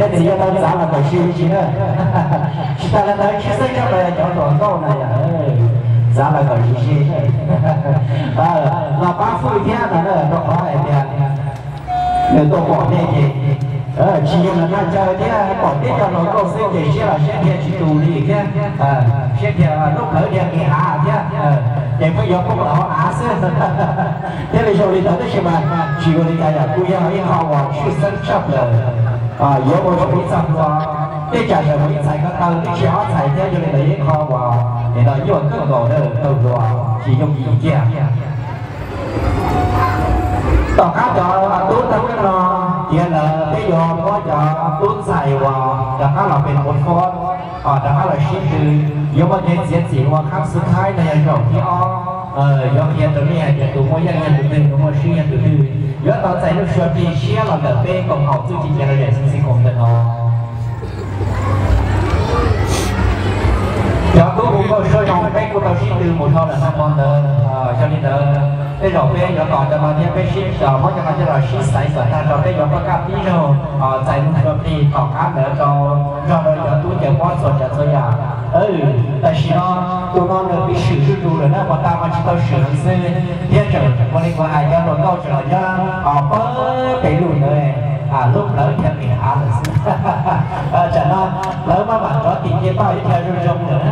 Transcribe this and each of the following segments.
Txiv yuav tau txav los kom ze ze na. Tsis tas li ntawd tshwj xeeb tshaj plaws cov hluas nkauj no yog txav los kom ze ze na. Los pab fwj thiab no na, rau qhov hais tias nws tuaj pom nej ces tsis yog nws nag caw thiab, pom tib co hluas nkauj xwb ces siab los siab dhia tsis tus li thiab. Siab dhia lub plawv dhia nqis hav thiab, ces pheej yuav poob los hauv av xwb. Thiaj li zoo li ntawd tab sis mas tsis ua li cas, yog kuj yog ib qho uas tshwj xeeb tshaj plaws. Yuav ua zoo ib txoj hlua, tej cas zaum mus ib txhais ko taw twb tsis ob txhais thiab, yog li ntawd ib qho uas nim no nyuaj kawg nkaus na, tau hlua tsis yooj yim kiag. Tom qab cov tub thaj qeej no tiav lawm, peb yuav muab cov tub ntxhais uas rov qab los pem ua fob, rov qab los sib tw, yuav muaj kev txiav txim ua khab xwb thaib no yog zaum thib ob. Yuav qhia rau nej hais tias tus muaj yeej yog tus twg, tus muaj swb yog tus twg. Yuav tau txais lub suab plig siab los ntawm peb koom haum txuj ci Caiv Lom Zem Xwm Txwv Koom ntawm no. Cov tub hu nkauj suab zoo peb kuj tau sib tw mus dhau lawm tag nrho ntawd, yog li ntawd tej zaum peb yuav tos cov no thiab peb sib, muab cov no coj los sib xaiv kom tag rau peb yuav pab kaj tib zaug txais lub suab plig tom qab ntawd rau nrog rau cov tub ncaws pob txhua tsav txhua yam. Tam sim no tus no nws twb swm zuj zus lawm na, puas tas mas tsis tau swm heev xwb thiab tseem ua li kuv hais cov hluas nkauj tseem los nyob pab pem lug ntawd, lub plawv dhia nqis hav lawm xwb. Tsam no lawv maj mam rov tim nce toj ib dhia zoo zoo lawm na.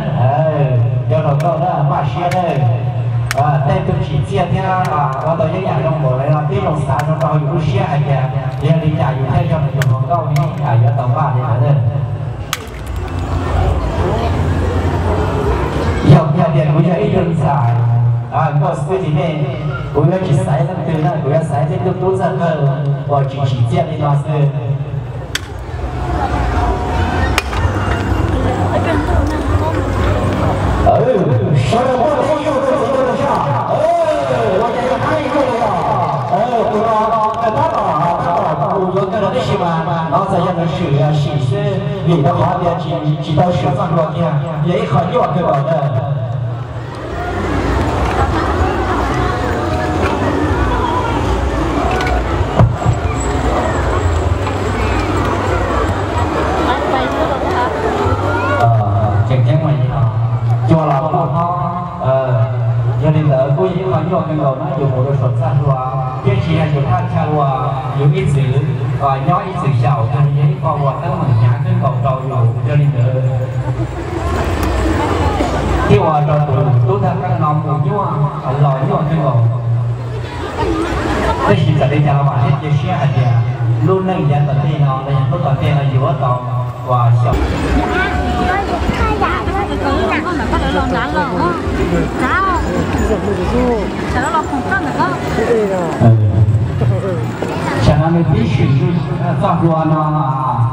Cov hluas nkauj na maj siab na, tej tug tsim txiaj thiab ua tau yeeb yam zoo npaum li no twb zoo xav zoo rau yus lub siab hais tias yog li cas yus thiaj yog tus hluas nkauj ne, yuav tau npaj li ntawd na. Yog hais tias kuv yog ib tug ntxhais nkauj xwb ces nej, kuv yuav tsis xaiv leej twg na, kuv yuav xaiv tej tug tub txawj qawg uas tsis tsim txiaj li no xwb. Sawv daws muab teb yuj rau txiv tau soj, los cas yog qab yuj li os. Tus no tab tom tab tom mus yuav kawg no tib si mas no txawm yog nws swm sim xwb, vim rau qhov tias tsis tau swm txoj hlua kiag, yog ib qho nyuaj kawg nkaus ntag. Tseem ceeb mas cua los kuj hlob, yog li ntawd kuj yog ib qho nyuaj kawg nkaus na, yus mus rau saum txaj hlua thiab tsis yog yus thaj chaw uas yus ib txwm nyob ib txwm xyaum, yog li yog ib qho uas teeb meem hnyav kawg nkaus rau yus, yog li ntawd thiaj ua rau tus tub thaj qeej no mus nyuaj los nyuaj kawg nkaus. Tab sis txawm li cas los vam thiab cia siab hais tias lub neej yav tom ntej no los yog hnub tom ntej no yuav tau uas xyaum. Tsam no nws pib swm txoj hlua no,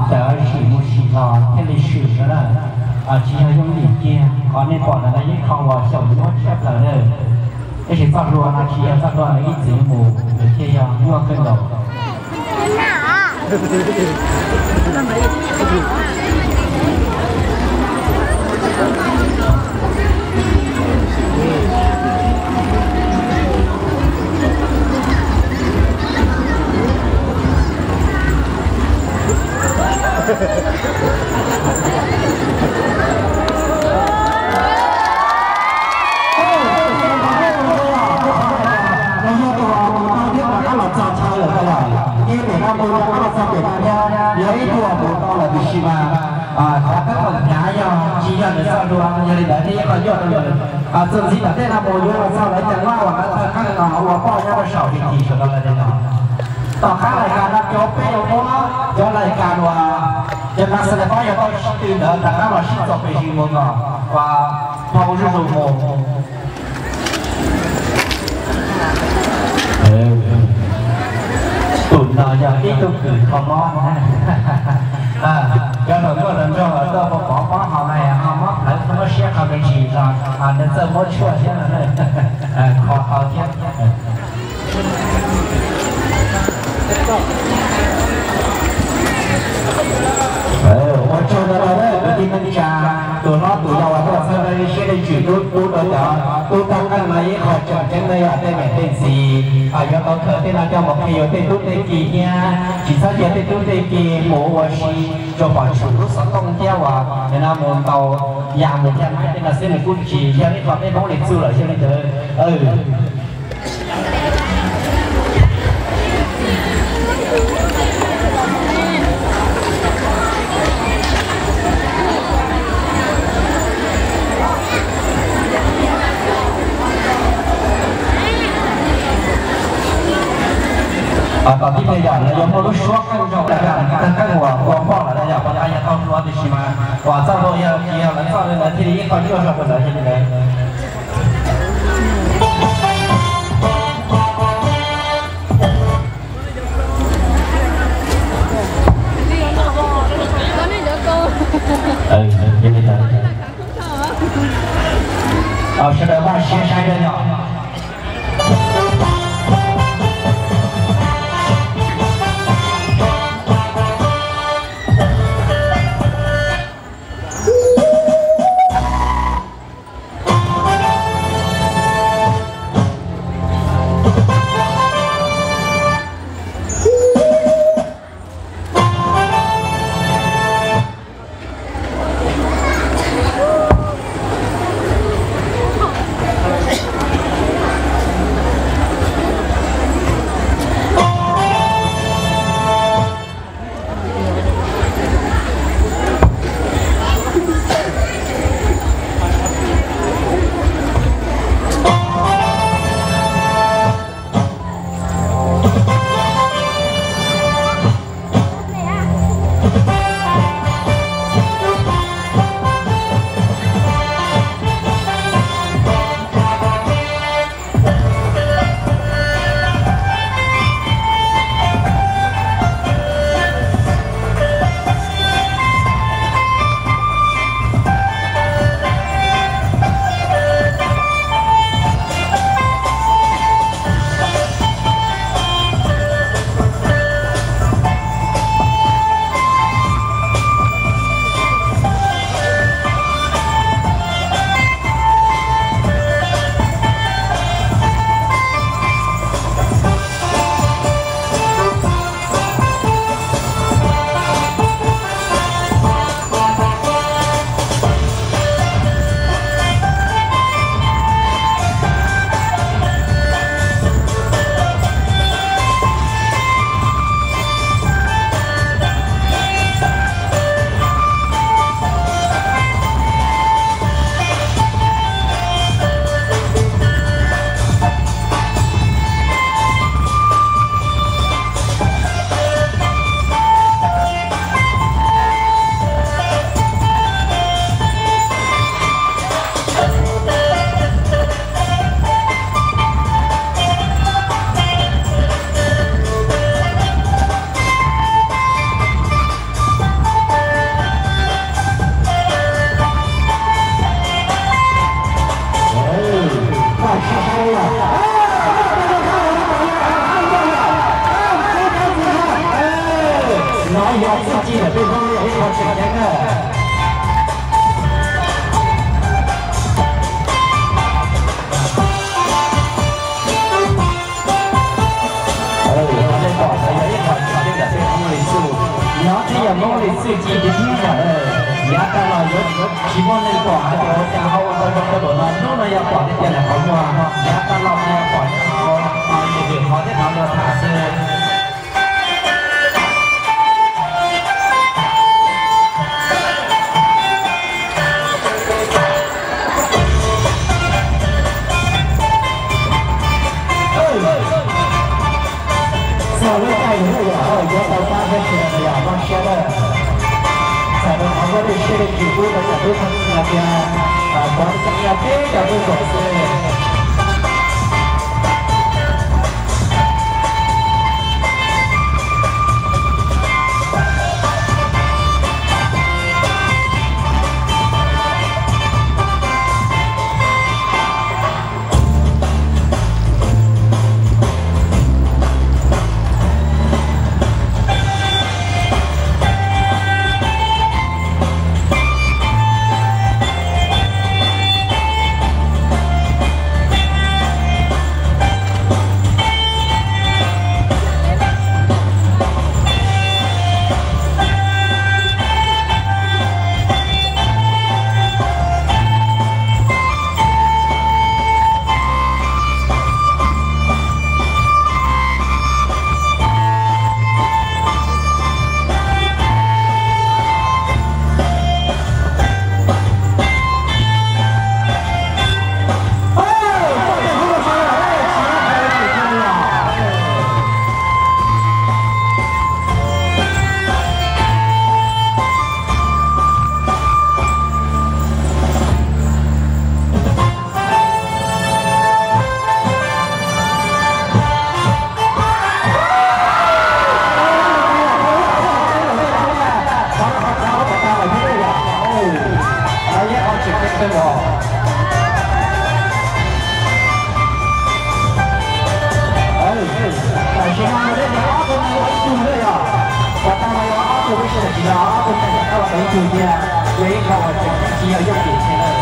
txawm sim mus sim los thiaj li swm no na. Tsis yog yooj yim kiag, qhov nej pom ntawm no yeej qhov uas xyaum nyuaj tshaj plaws na. Tab sis txoj hlua no tsis yog txoj hlua nws ib txwm mus, nws thiaj yog nyuaj kawg nkaus. Yog tus uas mus tau thiab rov qab los txog chaw lawm ko lawm, ces pem no mus rov qab los txog pem no thiab, yog ib tug uas mus tau lawm tiam sis mas qhov teeb meem hnyav yog tsis yog nws txoj hlua, yog li ntawd thiaj ib qho nyuaj rau nws. Txuas ntxiv tom ntej no mus yuav los txog lawv cov vaj uas lawv thawj qeej no ua poj nyob rau saum vis tis saum no lawm no. Tom qab lais kas no ces peb yuav muab cov lais kas uas cov nas xas nas pob yog tau sib tw ntawd rov qab los sib txuas pes zwm mus kom uas dhau zuj zus mus. Tus no yog ib tug kws kho mob na. Cov hluas nkauj hluas nraug tuaj pov pov pob hau na ho mob plawv mob siab qhov me ntsis no, nws txawj muab tshuaj thiab no, kho tau thiab. Ua tsaug ntau ntau na kwv tij neej tsa, tus hlob tus yau uas tuaj txhawb siab leej tsim tub tub rau cov tub thaj qeej no ib qho tseem ceeb. Tej yam tej niam tej txiv yuav tau khaws tej no coj mus qhia yuav tej tub tej ki thiab, tsis txhob cia tej tub tej ki mus ua si rau pom tshum lub xov tooj thiab uas nim no mus ntaus yam mus thiab na, tej no xwb nws kuj tsis yog ib qho peb Hmoob li txuj lawm, yog li ntawd. Tom tib pliag yog lawv yuav muaj lub suab qeej zoo, qeej uas ua poj lawm yog poj ntxoog yog tau tua, tiam sis mas uas txoj hlua yog tsis yog lawv txoj li, lawv thiaj li ib qho cuaj rau tus lawv li ntawd. Sawv daws npaj siab saib thiab yog. No yog txuj ci ntawm peb Hmoob li ib qho tseem ceeb na. Qhov nej pom ntawd yog ib qho tseem ceeb ntawm peb Hmoob li txuj. Nov thiaj yog Hmoob li txuj ci tiag tiag na. Yav tag los yuav tsis muaj neeg pom hais tias ua cas ho ua tau zoo li no, hnub no yog pom tiag tiag lawm qhov muag. Yav tag los yog pom cov, yog vim qhov thiab qhov luag tham xwb. Txog lub caij yuav yuav tau pab thiab sawv daws yog npaj siab lawm. Txawm rau qhov muaj tej siab tej ntsws pub rau txawm tub txhab hais tias pov txog yog peb cov tub txom xwb. Tus tiag, yog ib qho uas tseem tsis yog yooj yim thiab lawm.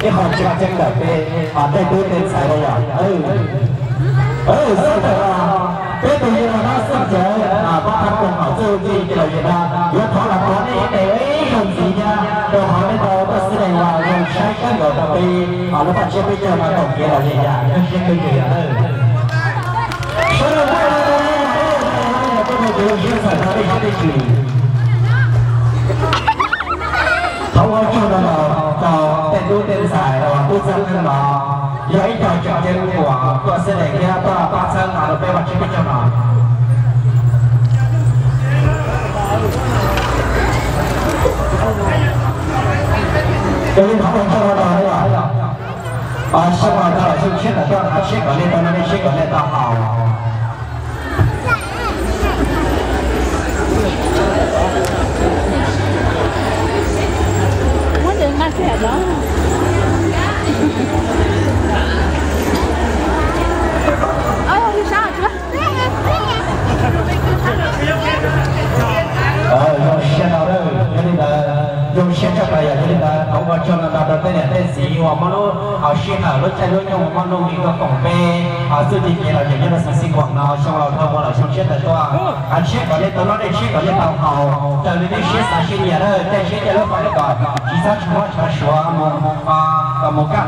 Ib qho tsis muaj tseeb ntawm peb tej tub tej ntxhais los yog, xwb tawm los peb tus yawg no xwb ces pab thab koom haum txuj ci ces los yog no yuav thov los thov nej ib tes ib zaug ntxiv thiab rau qhov nej tau tuaj xib dees uas zoo saib kawg nkaus rau peb lub paj tsiab peb caug no koom kev los yog yam koj siab kawg nkaus yom. Sawv daws muab tus siab txawm rau nej siab nej tsis. Thov ua tsaug ntau ntau rau tej tub tej ntxhais uas tub txawj neeg no, yog ib co tseem ceeb uas tuaj xib dees thiab tuaj pab txhawb nqa rau peb paj tsiab peb caug no. Ces thov ua tsaug ntau ntau, xyoo no tau los xyoo tshiab tawm tuaj, siab kom nej tau noj, siab kom nej tau haus. Zoo siab no, yog li ntawd zoo siab tshaj plaws yom. Yog li ntawd thov ua tsaug ntau ntau rau tej niam tej txiv uas muaj lub sij hawm lub caij lub nyoog uas muaj nuj nqis tuaj koom peb txuj ci kev lom zem nyob rau xeev Xeev Khuam no xyoo laus dhau mus lawm xyoo tshiab tawm tuaj. Siab kom nej tau noj, siab kom nej tau haus raws li nej siab xav siab nyiam, caij siab caij lub fam kom tsis txhob tshav huab tshav suav mus, kom mus kaj